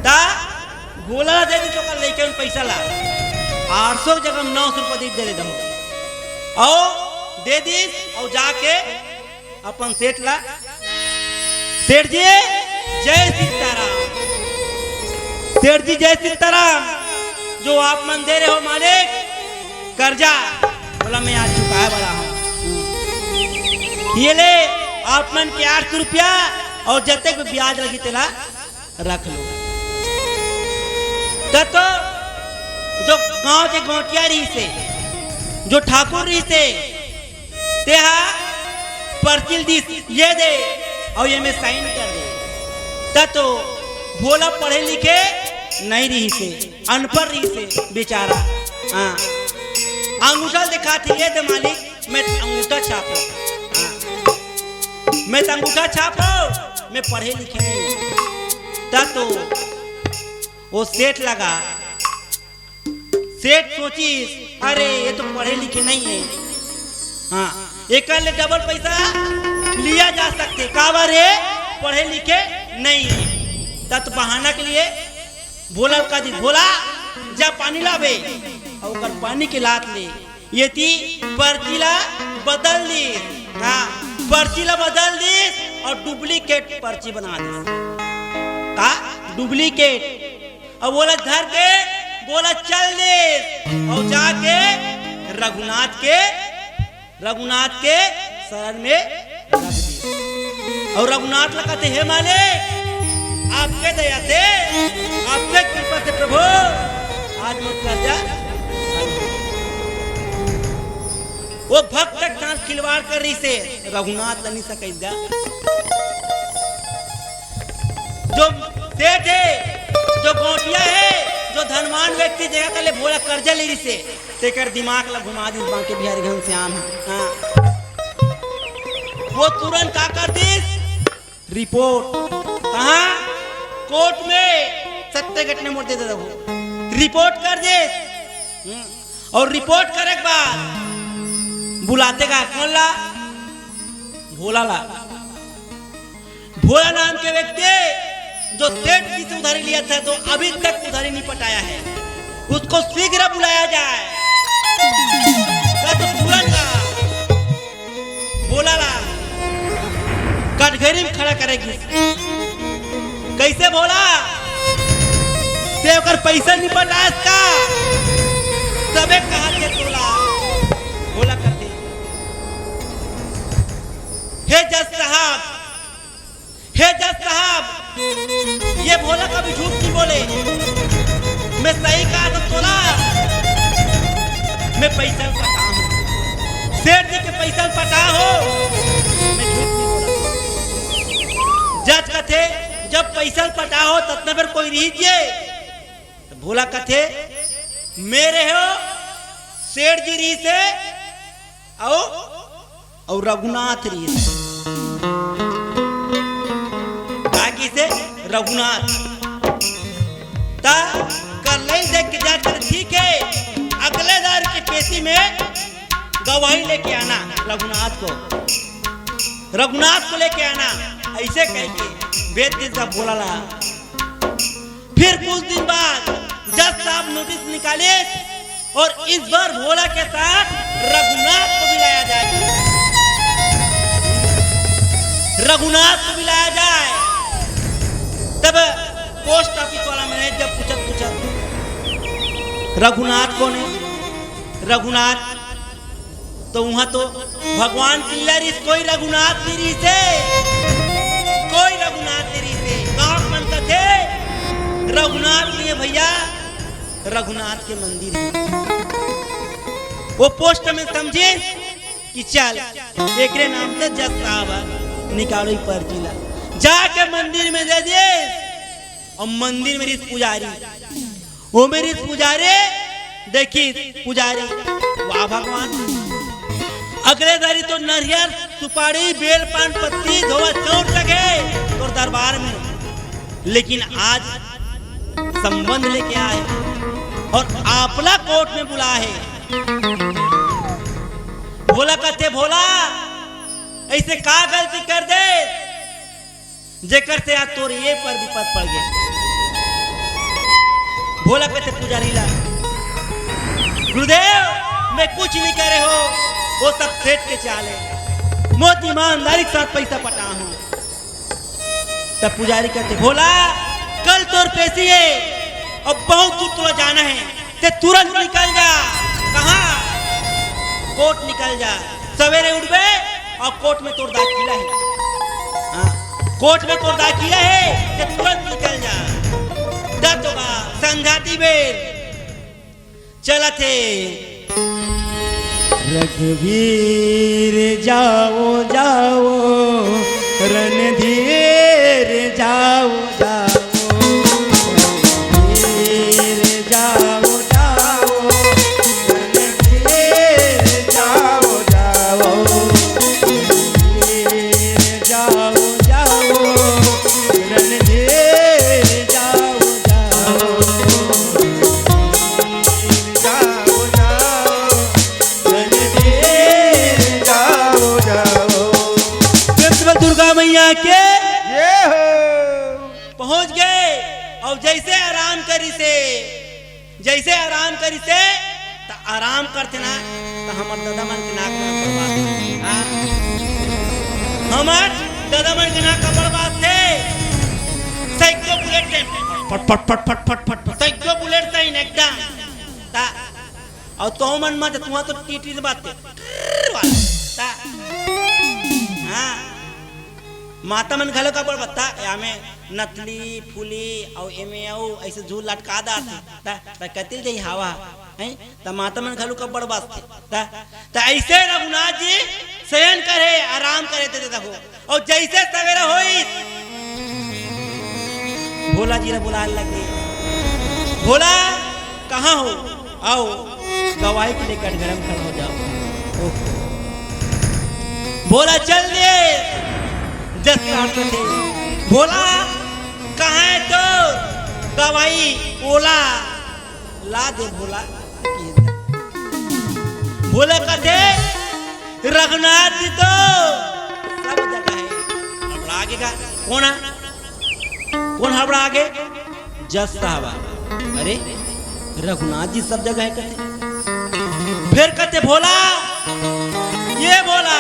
ता भोला ला दे दीस, ओकर लइका मन पैसा ला। आठ सौ जगह नौ सौ रुपया दे दे दहो। अउ दे दीस, अउ जाके अपन सेठ ला, सेठ जी, जय सीताराम। सेठ जी, जय सीताराम। जो आप मन दे रहे हो मालिक, कर्जा, बोला, मैं आज चुकाए वाला हूँ। ये ले, आप मन के आठ सौ रुपया और जतेक भी ब्याज लगी, तेला रख लो। त तो जो गांव के गौंटिया रहिसे, जो ठाकुर रहिसे, तेहा पर्ची ल दिस, ये दे, अउ ये में साइन कर दे। त तो भोला पढ़े लिखे नहीं रहिसे, अनपढ़ रहिसे बेचारा। हाँ, अंगूठा दिखात हे, ये दे मालिक, मैं अंगूठा छाप हूँ। हाँ, मैं तो अंगूठा छाप हूँ, मैं पढ़े लिखे नहीं हूँ। त तो वो सेठ लगा, सेठ सोचिस, अरे, ये तो पढ़े लिखे नहीं है। हाँ, एकर ले डबल पैसा लिया जा सकथे। काबर रे? पढ़े लिखे नहीं है। त तो बहाना के लिए भोला ल कह दिस, भोला, जा पानी लाबे। अउ ओकर पानी के लात ले, ये ती पर्ची ला बदल दिस। हाँ, पर्ची ला बदल दिस अउ डुप्लीकेट पर्ची बना दिस। का? डुप्लीकेट। अउ बोला धर के, बोला चल दे, अउ जाके रघुनाथ के, रघुनाथ के शरण में रख दी। अउ रघुनाथ ला कथे, हे मालिक, आपके दया से, आपके कृपा से प्रभु, आज मोर कर्जा। वो भक्त के साथ खिलवाड़ कर रहिसे, रघुनाथ ला नहीं सकैस गा। जो सेठ हे, जो गौंटिया हे, जो धनवान व्यक्ति, जेकर ले भोला कर्जा ले रहिसे, तेकर दिमाग ला घुमा दिस बांके बिहारी घनश्याम ह। हाँ। वो तुरंत का कर दिस? रिपोर्ट। कहाँ? कोर्ट में। सत्य घटना मोर दे दे रहो। रिपोर्ट कर दिस। हम्म। अउ रिपोर्ट करे के बाद बुलाथे का, कोन ला? भोला ला। भोला नाम के व्यक्ति जो सेठ जी से उधारी लिया था, तो अभी तक उधारी नहीं पटाया है, उसको शीघ्र बुलाया जाए। का तो तुरंत का भोला ला कटघरी में खड़ा करेगी। कैसे भोला? ते ओकर पैसा नहीं पटास का? तबे कहा के तोला। भोला कथे, हे जज साहब, हे जज साहब, ये भोला कभी झूठ नहीं बोले। मैं सही कहा तो तोला, मैं पैसा पटा हूँ, सेठ जी के पैसा पटा हो, मैं झूठ नहीं बोला। जज कथे, जब पैसा पटा हो, तब तो फिर कोई रही जे। तो भोला कथे, मेरे हो, सेठ जी रहिसे, अउ, अउ रघुनाथ रहिसे। का कहिसे? रघुनाथ। ता कर ले देख के जात कर, ठीक है, अगले दार के पेशी में गवाही लेके आना रघुनाथ को, रघुनाथ को लेके आना, ऐसे कह के भेज दिस भोला ला। फिर कुछ दिन बाद जज साहब नोटिस निकाले और इस बार भोला के साथ रघुनाथ को भी लाया जाए। रघुनाथ को भी लाया जाए। तब पोस्ट ऑफिस वाला मैनेजर पूछत पूछत, रघुनाथ कौन है? रघुनाथ तो उहाँ तो भगवान किल्ला रहिस, कोई रघुनाथ नहीं रहिसे, कोई रघुनाथ नहीं रहिसे। गाँव मन कथे रघुनाथ नहीं है भैया, रघुनाथ के मंदिर है। वो पोस्ट में समझे कि चल एकरे नाम से जज साहब निकालो ई पर्ची ला, जाके मंदिर में दे दे। अउ मंदिर में रहिस पुजारी, ओ मेरी पुजारी, देखिस पुजारी, वाह भगवान, अगले दारी तो नरियर, सुपारी, बेल, पान, पत्ती, धोवा, चौर लगे तोर दरबार में, लेकिन आज संबंध लेके आए और आपला कोर्ट में बुलाए। भोला कथे, भोला, ऐसे का गलती कर दे? जेकर से आज तोर ये पर विपद पड़ गया। भोला कथे पुजारी ला, गुरुदेव, मैं कुछ नहीं करे हो, वो सब सेठ के चाल है। मोती ईमानदारी के साथ पैसा पटा हूँ। तब पुजारी कथे, भोला, कल तोर पेशी है, अब बहुत दूर तोला जाना हे, ते तुरंत निकल जा। कहाँ? कोर्ट निकल जा। सवेरे उठबे अउ कोर्ट में तोर दाखिला हे। हाँ, कोर्ट में तोर दाखिला हे, ते तुरंत निकल जा। दस होगा, संझा तीन बेर चलत हे। रघुवीर जाओ जाओ, रणधीर जाओ जाओ, वीर जाओ जाओ, रणधीर जाओ जाओ, वीर जाओ जाओ, रणधीर जाओ जाओ, रणधीर जाओ जाओ, रणधीर जाओ जाओ। प्रेम से बोल दुर्गा मैया के। ये हो। पहुंच गए। अउ जैसे आराम करिसे, जैसे आराम करिसे, त आराम करथे ना, त हमर ददा मन के नाक में बर्बाद थे। हाँ? हमर ददा मन के नाक का बर्बाद थे। सैकड़ों बुलेट थे। फट, फट, फट, फट, फट, फट, फट। सैकड़ों बुलेट थे एकदम। त, अउ तो मन मत, तुहा तो टीटी से बात थे। त, हाँ। माता मन घलो का बड़ बता, यामे नथली, फूली, अउ एमे अउ ऐसे झूल लटका दाथे। त, त कतिल जई हवा, हैं? त माता मन घलो का बड़ बसथे। त, त ऐसे रघुनाथ जी शयन करे, आराम करे, दे देता हो। अउ जैसे सवेरा होई, भोला जी ला बुलाए लगे। भोला, कहाँ हो? आओ, गवाही के लिए कटघरे में खड़ा हो जाओ। ओहो। भोला चल दे, जस काम करते। भोला, कहाँ है तो गवाही? ओला, ला दे भोला। भोला कथे, रघुनाथ जी तो सब जगह है। हबड़ा आगे का? कौन है? कौन हबड़ा आगे? जस साहब। अरे, रघुनाथ जी सब जगह है कथे। फिर कथे, भोला, ये भोला,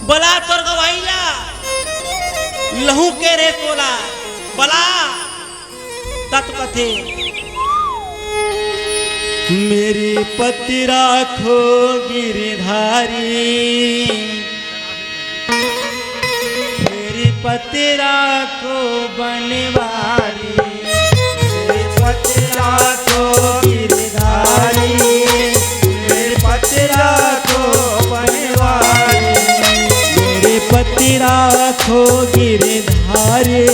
बला तोर गवाही ला, लहू के रे तोला, बला। तत कथे, मेरी पति राखो गिरधारी, मेरी पति राखो बनवारी, मेरी पति राखो गिरधारी, मेरी पति राखो बनवारी, मेरी पति राखो गिरधारी,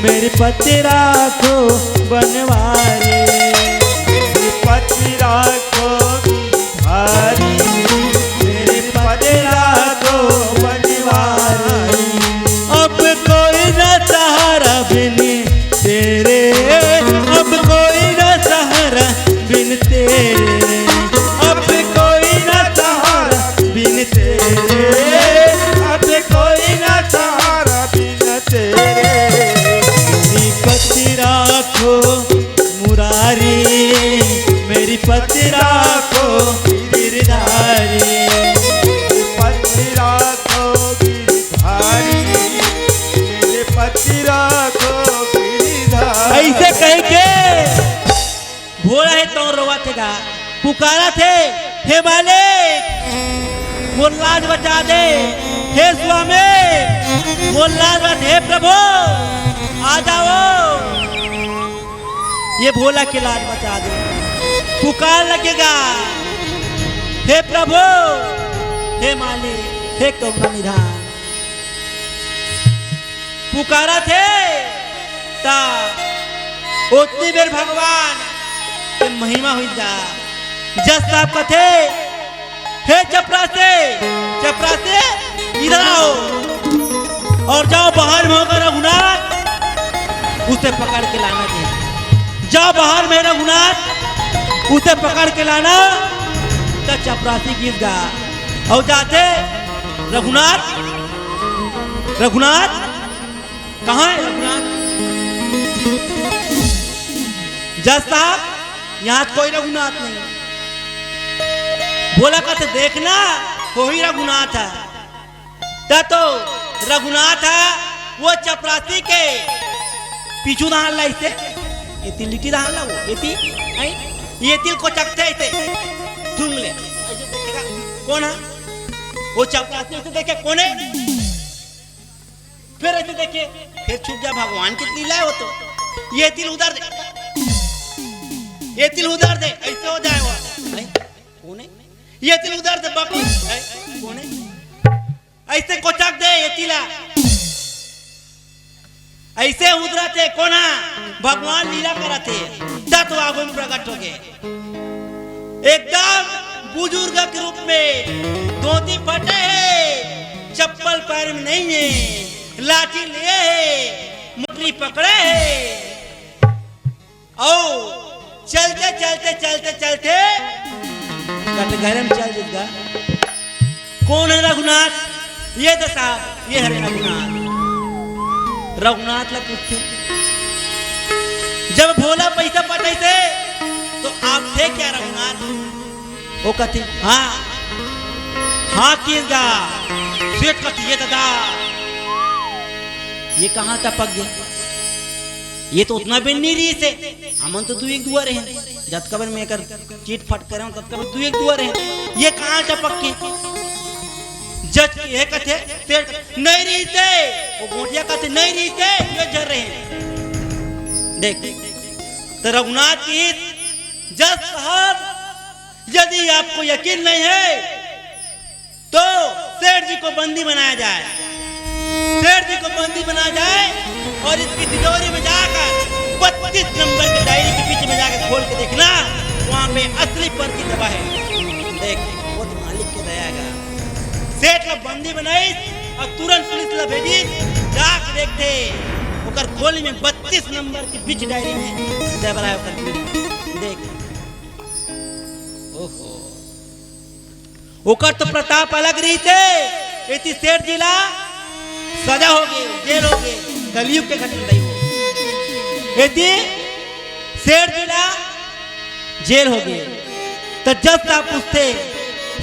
मेरी पति राखो बनवारी, मेरी पति राखो गिरधारी, मेरी पति राखो बनवारी। अब कोई न सहारा बिन तेरे, अब कोई न सहारा बिन तेरे, अब कोई न सहारा बिन तेरे, अब कोई न सहारा बिन तेरे। मेरी पति राखो मुरारी, मेरी पति राखो गिरधारी, मेरी पति राखो गिरधारी, मेरी पति राखो गिरधारी। ऐसे कह के भोला हे तो रोवत हे गा, पुकारत हे, हे मालिक, मोर लाज बचा दे, हे स्वामी, मोर लाज बचा, हे प्रभु, आ जाओ। ये भोला के लाज बचा दे, पुकार लगे गा, हे प्रभु, हे मालिक, हे करुणा निधान। पुकारत हे, त ओतनी बेर भगवान के महिमा होई जा। जस साहब कथे, हे चपरासी, चपरासी, इधर आओ और जाओ, बाहर में होगा रघुनाथ, उसे पकड़ के लाना जी। जाओ, बाहर में रघुनाथ, उसे पकड़ के लाना। त चपरासी गिस गा अउ जाथे, रघुनाथ, रघुनाथ, कहाँ है रघुनाथ? जज साहब, यहाँ कोई रघुनाथ नहीं। भोला कथे, देखना, वही रघुनाथ है। त तो रघुनाथ है, वो चपरासी के पीछू धान लाइसे। एती लिटी रहन ला वो, एती, हैं? ये तिल कोचकथे ऐसे, धुंग ले, ऐसे देखेगा, कौन है? वो चपरासी ऐसे देखे, कौन है? फिर ऐसे देखे, फिर छुप जा, भगवान की लीला है वो तो। ये तिल उधर दे, ये तिल उधर दे, ऐसे हो जाए वो। हैं? कौन है? ये तिल उधर दे, बापू। हैं? कौन है? ऐसे कोचक दे ये तिला, ऐसे उधरथे कोना, भगवान लीला करथे, तत्व आगू में प्रकट हो गए। एकदम बुजुर्ग के रूप में, धोती फटे है, चप्पल पैर में नहीं है, लाठी लिए है, मुरली पकड़े है, अउ चलते, चलते, चलते, चलते कटघरे में चल दिस गा। कौन है रघुनाथ? ये तो साहब, ये हरे रघुनाथ। रघुनाथ ला पूछथे, जब भोला पैसा पठइसे, तो आप थे क्या रघुनाथ? वो कथे, हाँ, हाँ किस गा। सेठ कथे, ये दादा, ये कहाँ टपक गए? ये तो उतना बेर नहीं रहिसे, हमन तो दू एक दुआ रहे, जतका बेर मैं कर चिट फट करे हूँ, ततका बेर दू एक दुआ रहे। ये कहाँ टपक के? जज ये कथे, सेठ कथे, नहीं रहिसे, वो गोटिया कथे, नहीं रहिसे, ये झर रहे। देख, तो रघुनाथ की जज साहब, यदि आपको यकीन नहीं है, तो सेठ जी को बंदी बनाया जाए, सेठ जी को बंदी बनाया जाए और इसकी तिजोरी में जाकर बत्तीस नंबर की डायरी के बीच में जाकर खोल के देखना, वहां पे असली पर्ची दबा है। देख, वो तो मालिक के दया का। सेठ ला बंदी बनाई और तुरंत पुलिस ला भेजी, जाके देखते, ओकर खोली में बत्तीस नंबर की बीच डायरी में दबा है ओकर। देख, ओहो, ओकर तो प्रताप अलग रहिसे। एती सेठ जी ला सजा हो गए, जेल हो गए, कलयुग के घटना रही हो। एती सेठ जी ला जेल हो गए, तो जज साहब पूछते,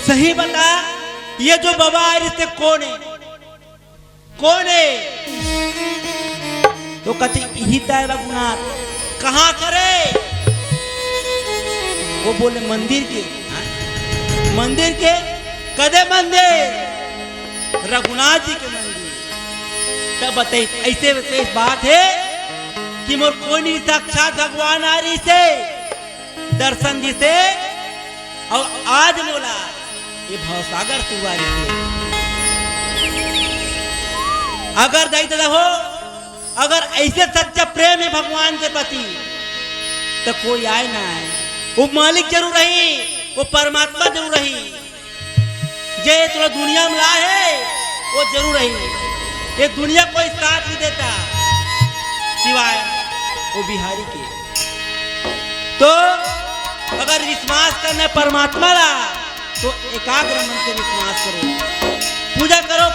सही बता, ये जो बाबा आ रहिसे कौन है? कौन है? तो कथे, "इही ताय रघुनाथ।" "कहाँ करे?" वो बोले, "मंदिर के।" "हाँ? मंदिर के? कदे मंदिर?" "रघुनाथ जी के मंदिर।" तब बताई, ऐसे विशेष बात है कि मोर कोई नहीं, साक्षात भगवान आ रहिसे, दर्शन दिसे, अउ आज मोला ये भवसागर से उबारिसे। अगर दाई ददा हो, अगर ऐसे सच्चा प्रेम है भगवान के प्रति, तो कोई आए ना आए, वो मालिक जरूर रही, वो परमात्मा जरूर रही। जे तोला दुनिया में लाए हे, वो जरूर रही। ये दुनिया कोई साथ नहीं देता, सिवाय वो बिहारी के। तो अगर विश्वास करना है परमात्मा ला, तो एकाग्र मन से विश्वास करो, पूजा करो।